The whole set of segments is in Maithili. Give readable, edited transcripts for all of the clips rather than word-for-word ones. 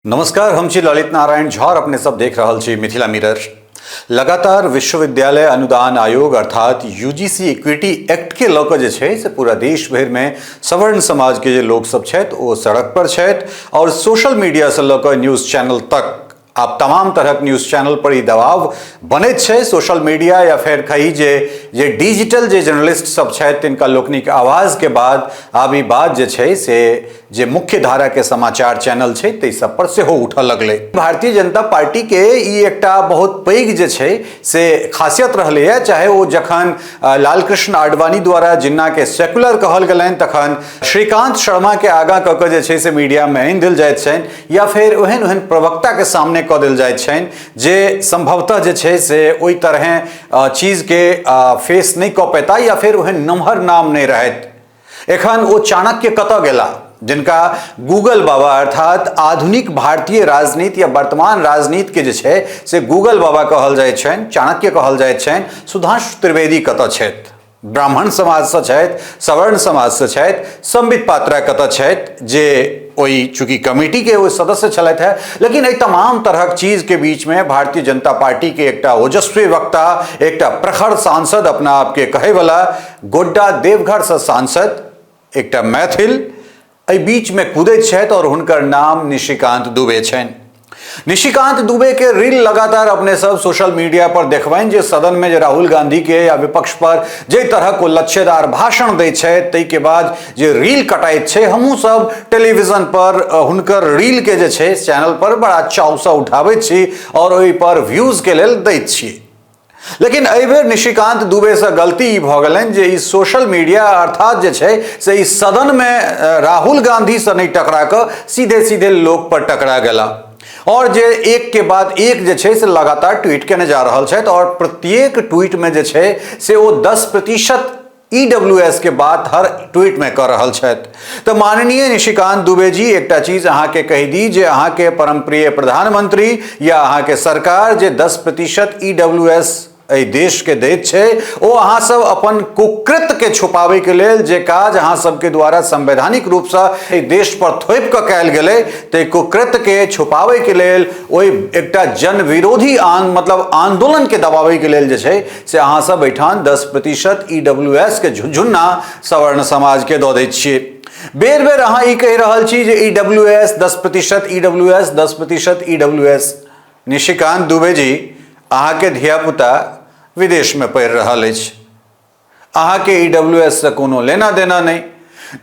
नमस्कार, हम छी ललित नारायण झा और अपने सब देख रहल छी मिथिला मिरर। लगातार विश्वविद्यालय अनुदान आयोग अर्थात यूजीसी इक्विटी एक्ट के लऽ कऽ जे छै से पूरा देश भरिमे सवर्ण समाज के जे लोक सब छथि ओ सड़क पर छथि और सोशल मीडिया से लऽ कऽ न्यूज चैनल तक आब तमाम तरहक न्यूज चैनल पर ई दबाव बनैत छै। सोशल मीडिया या फेर कही जे जे डिजिटल जे जर्नलिस्ट सब छथि तिनका लोकनिक आवाज के बाद आब ई बात जे छै से जे मुख्य धारा के समाचार चैनल छै ताहि सब पर सेहो उठऽ लगलै। भारतीय जनता पार्टी के ई एकटा बहुत पैघ जे छै से खासियत रहलैए, चाहे ओ जखन लालकृष्ण आडवाणी द्वारा जिन्ना के सेकुलर कहल गेलनि तखन श्रीकांत शर्मा के आगाँ कऽ कऽ जे छै से मीडिया में आनि देल जाइत छनि या फेर ओहन ओहन प्रवक्ता के सामने कऽ देल जाइत छनि जे संभवतः जे छै से ओहि तरहें चीज के फेस नहि कऽ पेता या फेर ओहन नमहर नाम नहि रहैत। एखन ओ चाणक्य कतऽ गेला जिनका गूगल बाबा अर्थात आधुनिक भारतीय राजनीति या वर्तमान राजनीति के जे छै से गूगल बाबा कहल जाइत छनि, चाणक्य कहल जाइत छनि। सुधांशु त्रिवेदी कतऽ छथि? ब्राह्मण समाजसँ छथि, सवर्ण समाजसँ छथि। संबित पात्रा कतऽ छथि जे ओहि चूँकि कमेटी के ओ सदस्य छलथि है। लेकिन एहि तमाम तरहक चीज के बीच में भारतीय जनता पार्टी के एकटा ओजस्वी वक्ता, एकटा प्रखर सांसद अपना आपके कहे वाला गोड्डा देवघर से सांसद एकटा मैथिल एहि बीच में कूदैत छथि और हुनकर नाम निशिकांत दुबे छनि। निशिकांत दुबे के रील लगातार अपने सब सोशल मीडिया पर देखबनि जे सदन में जे राहुल गांधी के या विपक्ष पर जे तरह को लच्छेदार भाषण दै छै ताहि के बाद जे रील कटाइत छै, हमहूँ सब टेलीविजन पर हुनकर रील के जे छै चैनल पर बड़ा चावसँ उठाबैत छी और ओहि पर व्यूज के लेल दैत छी। लेकिन एहि बेर निशिकांत दुबे से गलती ई भऽ गेलनि जे ई सोशल मीडिया अर्थात जे छै से ई सदन में राहुल गांधी से नहि टकरा कऽ सीधे सीधे लोक पर टकरा गेला और जे एक के बाद एक जे छै से लगातार ट्वीट केने जा रहल छथि और प्रत्येक ट्वीट में जे छै से ओ 10% ईडब्ल्यूएस के बात हर ट्वीट में कऽ रहल छथि। तऽ माननीय निशिकांत दुबे जी, एकटा चीज अहाँके कहि दी जे अहाँके परमप्रिय प्रधानमंत्री या अहाँके सरकार जे 10% ईडब्ल्यूएस एहि देश के दैत छै ओ अहाँ सब अपन कुकृत्य के छुपाबै के लेल जे काज अहाँ सबके द्वारा संवैधानिक रूपसँ एहि देश पर थोपि कऽ कयल गेलै ताहि कुकृत्य के छुपाबै के लेल ओहि एकटा जनविरोधी मतलब आंदोलन के दबाबै के लेल जे छै से अहाँ सब एहिठाम 10% ईडब्ल्यूएस के झुनझुन्ना सवर्ण समाज के दऽ दै छियै। बेर बेर अहाँ ई कहि रहल छी जे EWS 10% EWS 10% EWS. Nishikant Dubey ji, अहाँके धियापुता विदेशमे पढ़ि रहल अछि, अहाँके ईडब्ल्यूएस से कोनो लेना देना नहि।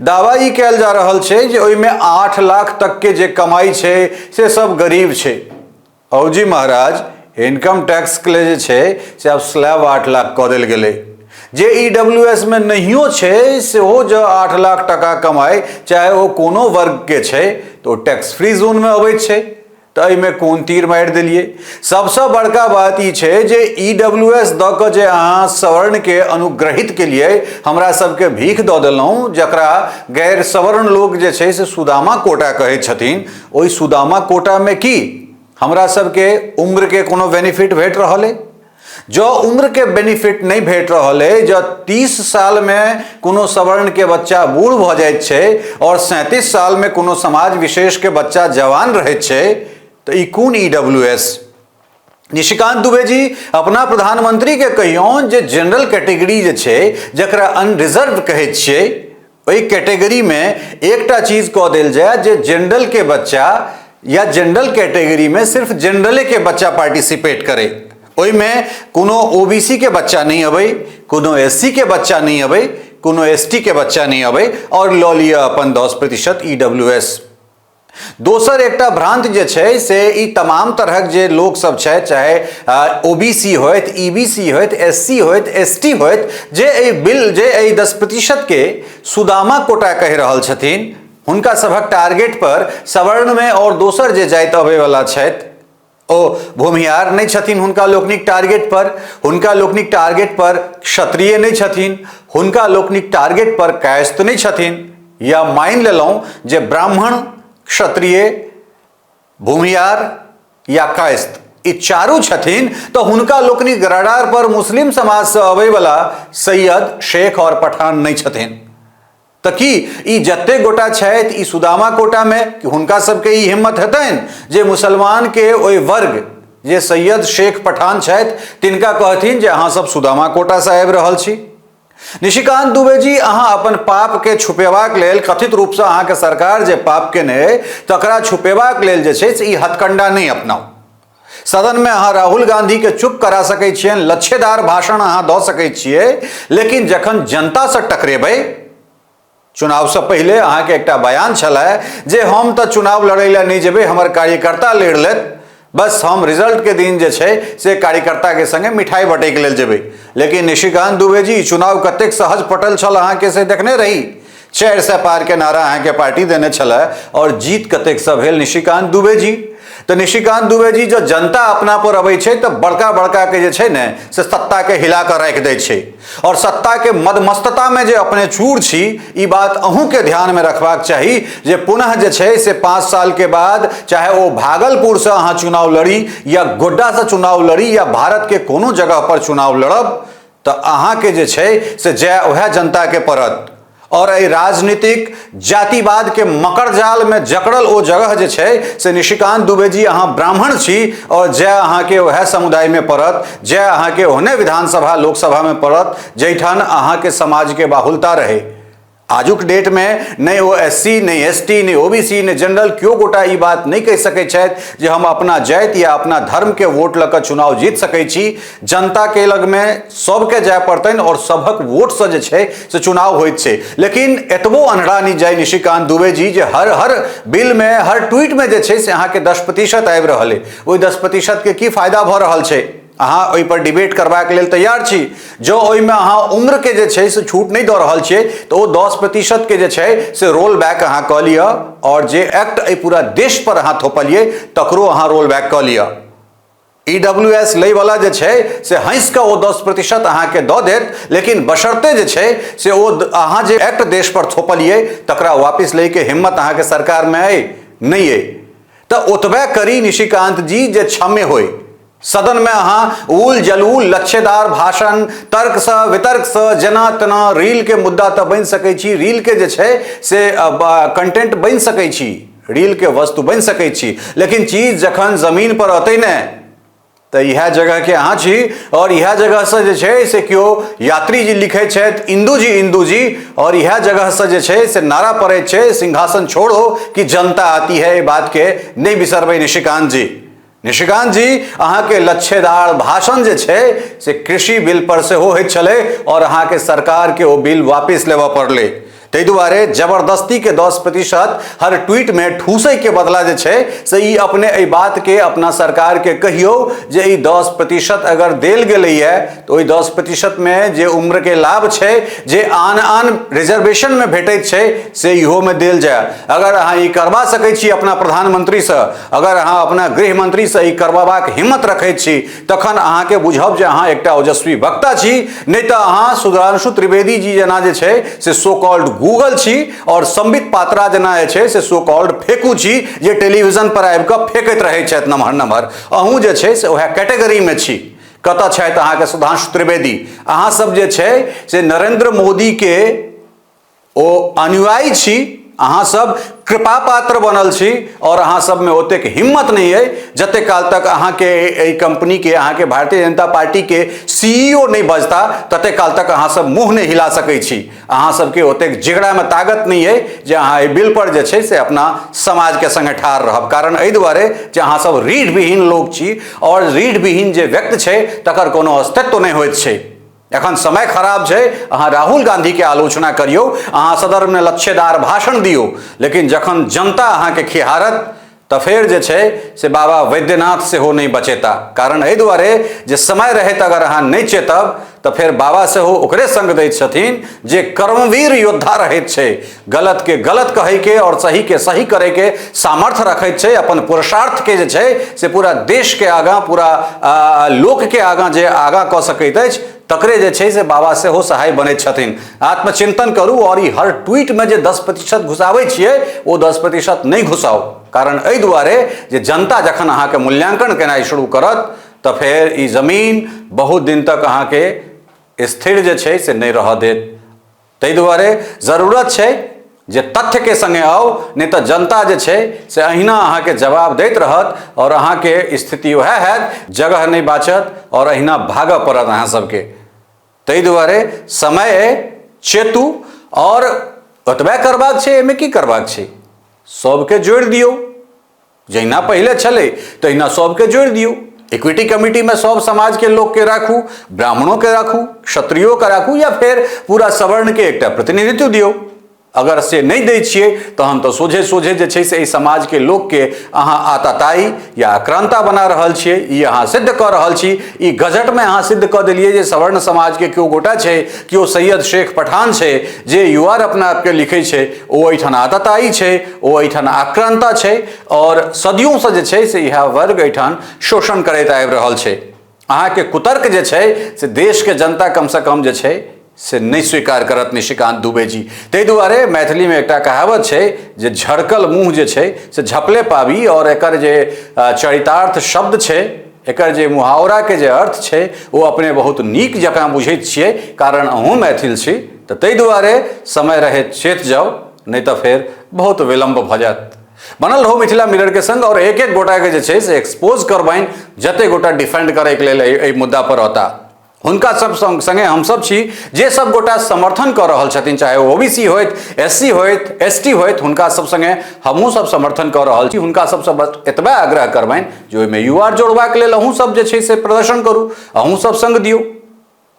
दावा ई कयल जा रहल छै जे ओहिमे 8 लाख तक के जे कमाई छै से सब गरीब छै। औ जी महाराज, इनकम टैक्स के लिए जे छै से आब स्लैब 8 लाख कऽ देल गेलै। जे ईडब्ल्यूएस में नहियो छै सेहो जँ 8 लाख टका कमाइ, चाहे ओ कोनो वर्ग के छै, तऽ ओ टैक्स फ्री जोन में अबैत छै। तऽ एहिमे कोन तीर मारि देलियै? सबसँ बड़का बात ई छै जे ईडब्ल्यूएस दऽ कऽ जे अहाँ सवर्ण के अनुग्रहित केलियै, हमरा सबके भीख दऽ देलहुँ, जकरा गैर सवर्ण लोक जे छै से सुदामा कोटा कहै छथिन, ओहि सुदामा कोटामे की हमरा सबके उम्रके कोनो बेनिफिट भेट रहल अइ? जँ उम्रके बेनिफिट नहि भेट रहल अइ, जँ 30 सालमे कोनो सवर्णके बच्चा बूढ़ भऽ जाइत छै आओर 37 सालमे कोनो समाज विशेषके बच्चा जवान रहैत छै, तऽ ई कोन ईडब्ल्यूएस? निशिकांत दुबे जी, अपना प्रधानमंत्री के कहियौन जे जनरल कैटेगरी जे छै, जकरा अनरिजर्व कहै छियै, ओहि कैटेगरी में एकटा चीज कऽ देल जाय जे जनरल के बच्चा या जनरल कैटेगरी में सिर्फ जनरले के बच्चा पार्टिसिपेट करे, ओहिमे कोनो ओबीसी के बच्चा नहीं अबै, कोनो एससी के बच्चा नहीं अबै, कोनो एसटी के बच्चा नहीं अबै, और लऽ लिअ अपन 10% ईडब्ल्यूएस। दोसर एकटा भ्रांति जे छै से ई तमाम तरहक जे लोक सब छै, चाहे ओबीसी होइत, ईबीसी होइत, एससी होइत, एसटी होइत, जे एहि बिल जे एहि 10% के सुदामा कोटा कहि रहल छथिन, हुनका सभक टारगेट पर सवर्ण में और दोसर जे जाति अबै वाला छथि ओ भूमिहार नहि छथिन, हुनका लोकनिक टारगेट पर, हुनका लोकनिक टारगेट पर क्षत्रिय नहि छथिन, हुनका लोकनिक टारगेट पर कायस्थ नहि छथिन, या मानि लेलहुँ जे ब्राह्मण, क्षत्रिय, भूमिहार या कायस्थ ई चारू छथिन, तऽ हुनका लोकनिक रडार पर मुस्लिम समाजसँ अबै वाला सैयद, शेख और पठान नहि छथिन। तऽ की ई जतेक गोटा छथि ई सुदामा कोटामे कि हुनका सबके ई हिम्मत हेतनि जे मुसलमानके ओहि वर्ग जे सैयद शेख पठान छथि तिनका कहथिन जे अहाँ सब सुदामा कोटासँ आबि रहल छी। निशिकांत दुबे जी, अहाँ अपन पापके छुपेबाक लेल, कथित रूपसँ अहाँके सरकार जे पाप केने अइ तकरा छुपेबाक लेल जे छै से ई हथकंडा नहि अपनाउ। सदनमे अहाँ राहुल गांधीके चुप करा सकै छियनि, लच्छेदार भाषण अहाँ दऽ सकै छियै, लेकिन जखन जनतासँ टकरेबै, चुनावसँ पहिले अहाँके एकटा बयान छलै जे हम तऽ चुनाव लड़ै लए नहि जेबै, हमर कार्यकर्ता लड़ि लेत, बस हम रिजल्टके दिन जे छै से कार्यकर्ताके संगे मिठाइ बटैके लेल जेबै। लेकिन निशिकांत दुबे जी, चुनाव कतेक सहज पटल छल अहाँके से देखने रही। 400 पार के नारा अहाँके पार्टी देने छलै और जीत कतेकसँ भेल निशिकांत दुबे जी। तऽ निशिकांत दुबे जी, जब जनता अपना पर अबै छै तऽ बड़का बड़का के जे छै ने से सत्ता के हिला कऽ राखि दै छै। और सत्ता के मदमस्तता में जे अपने चूर छी, ई बात अहूँ के ध्यान में रखबाक चाही जे पुनः जे छै से 5 साल के बाद चाहे ओ भागलपुर से अहाँ चुनाव लड़ी या गोड्डा से चुनाव लड़ी या भारत के कोनो जगह पर चुनाव लड़ब, तऽ अहाँके जे छै से जय वएह जनता के पड़त। और एहि राजनीतिक जातिवाद के मकर जाल में जकड़ल ओ जगह जे छै से निशिकांत दुबे जी, अहाँ ब्राह्मण छी और जय अहाँके वएह समुदाय में पड़त, जय अहाँके ओहने विधानसभा लोकसभा में पड़त जाहिठाम अहाँके समाज के बाहुलता रहे। आजुक डेट में नहि ओ एस सी, नहि एस टी, नहि ओ बी सी, नहि जनरल, केओ गोटा ई बात नहि कहि सकै छथि जे हम अपना जाति या अपना धर्म के वोट लऽ कऽ चुनाव जीत सकै छी। जनता के लगमे सबके जाय पड़तनि और सभक वोटसँ जे छै से चुनाव होइत छै। लेकिन एतबो अन्हरा नहि जाय निशिकांत दुबे जी जे हर हर बिलमे, हर ट्वीटमे जे छै से अहाँके 10% आबि रहल अइ, ओहि 10% के की फायदा भऽ रहल छै? अहाँ ओहिपर डिबेट करबाक लेल तैयार छी? जँ ओहिमे अहाँ उम्रके जे छै से छूट नहि दऽ रहल छियै तऽ ओ 10% के जे छै से रोल बैक अहाँ कऽ लिअ, आओर जे एक्ट एहि पूरा देश पर अहाँ थोपलियै तकरो अहाँ रोल बैक कऽ लिअ। ई डब्ल्यू एस लैवला जे छै से हँसि कऽ ओ 10% अहाँके दऽ देत, लेकिन बशर्ते जे छै से ओ अहाँ जे एक्ट देश पर थोपलियै तकरा वापिस लैके हिम्मत अहाँके सरकारमे अइ नहि अइ। तऽ ओतबे करी निशिकांत जी जे क्षम्य होय। सदनमे अहाँ उल जलूल लच्छेदार भाषण, तर्कसँ वितर्कसँ जेना तेना रीलके मुद्दा तऽ बनि सकै छी, रीलके जे छै से कंटेंट बनि सकै छी, रीलके वस्तु बनि सकै छी, लेकिन चीज जखन जमीन पर अतै ने तऽ इएह जगहके अहाँ छी और इएह जगहसँ जे छै से केओ यात्री जी लिखै छथि इंदू जी इंदू जी, और इएह जगहसँ जे छै से नारा पड़ैत छै सिंहासन छोड़ो कि जनता आती है। एहि बातके नहि बिसरबै निशिकांत जी। निशिकांत जी, अहाँके लच्छेदार भाषण जे छै से कृषि बिल पर सेहो होइत छलै और अहाँके सरकारके ओ बिल वापिस लेबऽ पड़लै। ताहि दुआरे जबरदस्तीके 10% हर ट्वीटमे ठूसैके बदला जे छै से ई अपने एहि बातके अपना सरकारके कहियौ जे ई 10% अगर देल गेलैए तऽ ओहि 10%मे जे उम्रके लाभ छै, जे आन आन रिजर्वेशनमे भेटैत छै, से इहोमे देल जाय। अगर अहाँ ई करबा सकै छी अपना प्रधानमंत्रीसँ, अगर अहाँ अपना गृह मंत्रीसँ ई करबाक हिम्मत रखैत छी, तखन अहाँके बुझब जे अहाँ एकटा ओजस्वी वक्ता छी, नहि तऽ अहाँ सुधांशु त्रिवेदी जी जेना जे छै से सो कॉल्ड गूगल छी और संबित पात्रा जेना जे छै से सो कॉल्ड फेकू छी, जे टेलीविजन पर आबि कऽ फेकैत रहै छथि नमहर नमहर। अहूँ जे छै से उएह कैटेगरीमे छी। कतऽ छथि अहाँके सुधांशु त्रिवेदी? अहाँ सब जे छै से नरेंद्र मोदी के ओ अनुयायी छी, अहाँ सब कृपा पात्र बनल छी और अहाँ सबमे ओतेक हिम्मत नहि अइ। जतेक काल तक अहाँके एहि कंपनीके, अहाँके भारतीय जनता पार्टीके सीईओ नहि बजता, ततेक काल तक अहाँ सब मुँह नहि हिला सकै छी। अहाँ सबके ओतेक जिगरामे ताकत नहि अइ जे अहाँ एहि बिल पर जे छै से अपना समाजके संगे ठाढ़ रहब। कारण एहि दुआरे जे अहाँ सब रीढ़विहीन लोक छी और रीढ़विहीन जे व्यक्ति छै तकर कोनो अस्तित्व नहि होइत छै। एखन समय खराब छै, अहाँ राहुल गांधीके आलोचना करियौ, अहाँ सदनमे लच्छेदार भाषण दियौ, लेकिन जखन जनता अहाँके खिहारत तऽ फेर जे छै से बाबा वैद्यनाथ सेहो नहि बचेता। कारण एहि दुआरे जे समय रहैत अगर अहाँ नहि चेतब तऽ फेर बाबा सेहो ओकरे संग दैत छथिन जे कर्मवीर योद्धा रहैत छै, गलतके गलत कहैके और सहीके सही करैके सामर्थ्य रखैत छै, अपन पुरुषार्थके जे छै से पूरा देशके आगाँ, पूरा लोकके आगाँ जे आगाँ कऽ सकैत अछि, तकरे जे छै से बाबा सेहो सहाय बनैत छथिन। आत्मचिंतन करू और ई हर ट्वीटमे जे 10% घुसाबै छियै ओ 10% नहि घुसाउ। कारण एहि दुआरे जे जनता जखन अहाँके मूल्यांकन केनाइ शुरू करत तऽ फेर ई जमीन बहुत दिन तक अहाँके स्थिर जे छै से नहि रहऽ देत। ताहि दुआरे जरूरत छै जे तथ्यके सङ्गे आउ, नहि तऽ जनता जे छै से अहिना अहाँके जवाब दैत रहत आओर अहाँके स्थिति वएह हैत, जगह नहि बाँचत आओर अहिना भागऽ पड़त अहाँ सबके। ताहि दुआरे समय अइ, चेतू, आओर ओतबे करबाक छै। एहिमे की करबाक छै? सबके जोड़ि दियौ, जहिना पहिले छलै तहिना सबके जोड़ि दियौ। इक्विटी कमिटीमे सब समाजके लोकके राखू, ब्राह्मणोके राखू, क्षत्रियोके राखू, या फेर पूरा सवर्णके एकटा प्रतिनिधित्व दियौ। अगर से नहि दै छियै तहन तऽ सोझे सोझे जे छै से एहि समाजके लोकके अहाँ आताताई या आक्रांता बना रहल छियै। ई अहाँ सिद्ध कऽ रहल छी, ई गजटमे अहाँ सिद्ध कऽ देलियै जे सवर्ण समाजके केओ गोटा छै, केओ सैयद शेख पठान छै, जे युआर अपना आपके लिखै छै, ओ एहिठाम आताताई छै, ओ एहिठाम आक्रांता छै, आओर सदियोंसँ जे छै से इएह वर्ग एहिठाम शोषण करैत आबि रहल छै। अहाँके कुतर्क जे छै से देशके जनता कमसँ कम जे छै से नहि स्वीकार करत निशिकांत दुबे जी। ताहि दुआरे मैथिलीमे एकटा कहावत छै जे झड़कल मुँह जे छै से झपले पाबी, आओर एकर जे चरितार्थ शब्द छै, एकर जे मुहावराके जे अर्थ छै, ओ अपने बहुत नीक जकाँ बुझैत छियै, कारण अहूँ मैथिल छी। तऽ ताहि दुआरे समय रहैत चेत जाउ, नहि तऽ फेर बहुत विलम्ब भऽ जायत। बनल रहू मिथिला मिरर के संग और एक एक गोटा के जे छै से एक्सपोज करबनि, जते गोटा डिफेंड करैके लेल एहि मुद्दा पर रहता, हुनका सब संगे हमसब छी। जे सब गोटा समर्थन कऽ रहल छथिन, चाहे ओ ओबीसी होथि, एस सी होथि, एस टी होथि, हुनका सब संगे हमहूँ सब समर्थन कऽ रहल छी। हुनका सबसँ बस एतबे आग्रह करबनि जे ओहिमे you are जोड़बाक लेल अहूँ सब जे छै से प्रदर्शन करू, अहूँ सब संग दियौ,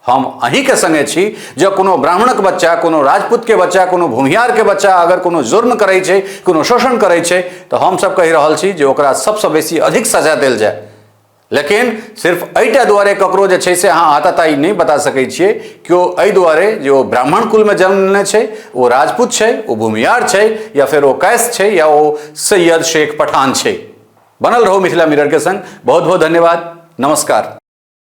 हम अहीँके सङ्गे छी। जँ कोनो ब्राह्मणक बच्चा, कोनो राजपूतके बच्चा, कोनो भूमिहारके बच्चा अगर कोनो जुर्म करै छै, कोनो शोषण करै छै, तऽ हमसब कहि रहल छी जे ओकरा सबसँ बेसी अधिक सजा देल जाय। लेकिन सिर्फ एहिटा दुआरे ककरो जे छै से अहाँ आताताई नहि बता सकै छियै केओ एहि दुआरे जे ओ ब्राह्मण कुलमे जन्म लेने छै, ओ राजपूत छै, ओ भूमिहार छै, या फेर ओ कैस छै, या ओ सैयद शेख पठान छै। बनल रहू मिथिला मिररके संग। बहुत बहुत धन्यवाद, नमस्कार।